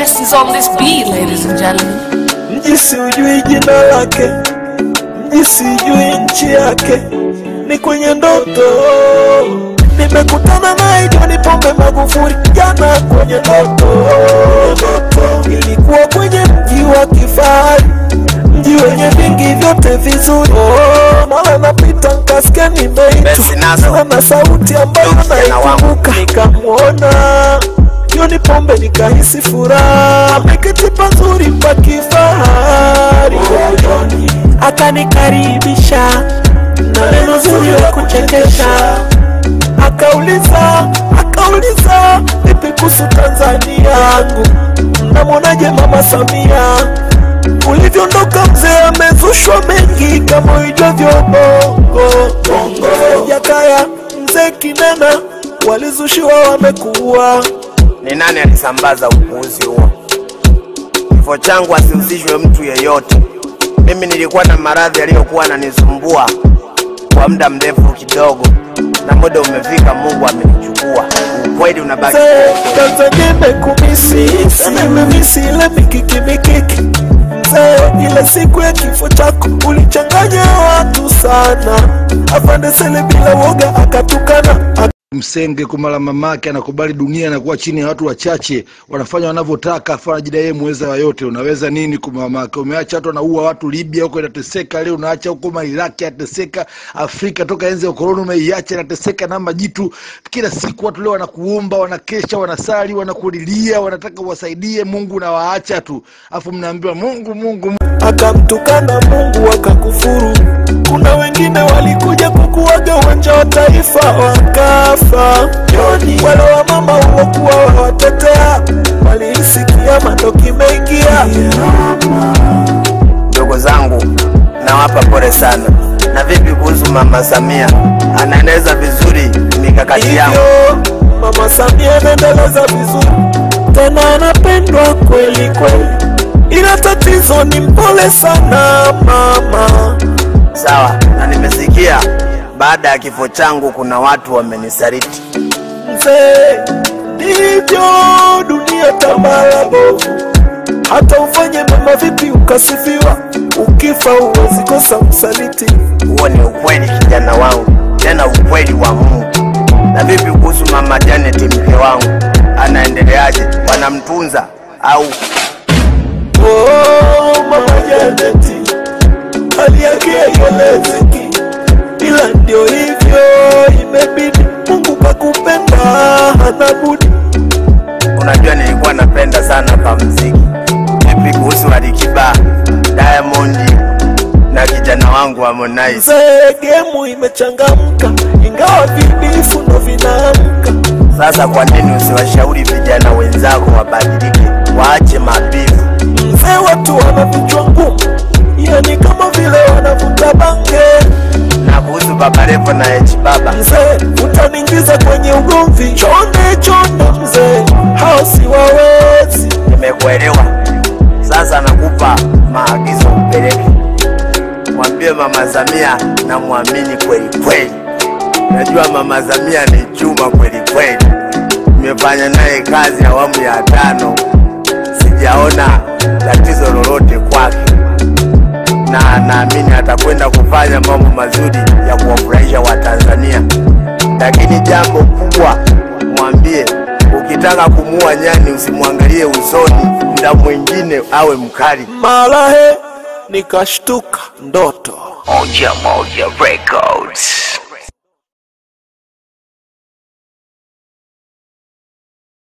Test is on this beat, ladies and gentlemen. Mji sijui jina lake, mji sijui nchi yake, ni kwenye ndoto. Nimekutana naye John Pombe Magufuli jana kwenye ndoto. Ilikuwa kwenye mji wa kifahari, mji wenye vingi vyote vizuri. Oh, mara napita nikasikia nimeitwa na sauti ambayo naikumbuka, nikamuona John Pombe nikahisi furaha. Ameketi pazuri pa kifahari, akanikaribisha na neno zuri la kuchekesha. Akauliza vipi kuhusu Tanzania yangu, mnamuonaje Mama Samia? Ulivyoondoka mzee amezushwa mengi kama uijavyo bongo. Jakaya, mzee Kinana walizushiwa wamekuwa. Ni nani alisambaza upuuzi huo? Kifo changu asihusishwe mtu yeyote. Mimi nilikuwa na maradhi yaliyokuwa yananisumbua kwa muda mrefu kidogo, na muda umefika, Mungu amenichukua. Ukweli unabaki. Tanzania imekumisi, imemisi ile mikiki mikiki. Mzee, ile siku ya kifo chako ulichanganya watu sana. Afande Sele bila woga akatukana. Msenge kumala mamake anakubali dunia na kuwa chini ya watu wachache wanafanya wanavyotaka, afa anajidai yeye muweza wa yote. Unaweza nini kumala mamake? Umeacha watu wanaua watu Libya huko inateseka leo, unaacha huko Iraq inateseka, Afrika toka enzi ya ukoloni umeiacha inateseka na majitu kila siku. Watu leo wanakuomba, wanakesha, wanasali, wanakulilia, wanataka uwasaidie, Mungu unawaacha tu, afu mnaambiwa Mungu Mungu, Mungu. Akamtukana Mungu akakufuru. Kuna wengine walikuja kukuaga uwanja wa Taifa wakafa. Wale wa mama ulokuwa wawatetea walisikia mando kimeingia. Ndugu zangu, nawapa pole sana. Na vipi kuhusu Mama Samia? Anaendeleza vizuri mikakati yangu. Mama Samia anaendeleza vizuri, tena anapendwa kweli kweli, ila tatizo ni mpole sana mama. Sawa, na nimesikia baada ya kifo changu kuna watu wamenisaliti. Mzee, ndivyo dunia tambara bovu. Hata ufanye mama vipi ukasifiwa, ukifa huwezi kosa msaliti. Huo ni ukweli kijana wangu, tena ukweli wa Mungu. Na vipi kuhusu Mama Janet mke wangu? Anaendeleaje? Wanamtunza au? Oh, Mama Janet hali yake haielezeki, ila ndio hivyo imebidi. Mungu kakupenda hana budi. Unajua nilikuwa napenda sana pa muziki. Vipi kuhusu Alikiba, Diamond na kijana wangu Harmonize? Mzee, gemu imechangamka, ingawa vibifu ndo vinaamka. Sasa kwa nini usiwashauri vijana wenzako wabadilike, waache mabifu? Mzee, watu wana vichwa ngumu, yani kama vile wanavuta bange. Na kuhusu Baba Levo na H Baba, mzee, utaniingiza kwenye ugomvi. Chonde chonde mzee, hao siwawezi. Nimekuelewa. Sasa nakupa maagizo upeleke. Mwambie Mama Samia na muamini kweli kweli. Najua Mama Samia ni chuma kweli kweli. Nimefanya naye kazi awamu ya 5, sijaona tatizo lolote kwake, na naamini atakwenda kufanya mambo mazuri ya kuwafurahisha Watanzania. Lakini jambo kubwa, mwambie ukitaka kumuua nyani usimwangalie usoni, muda mwingine awe mkali. Mara he nikashtuka ndoto. Moja Moja Records.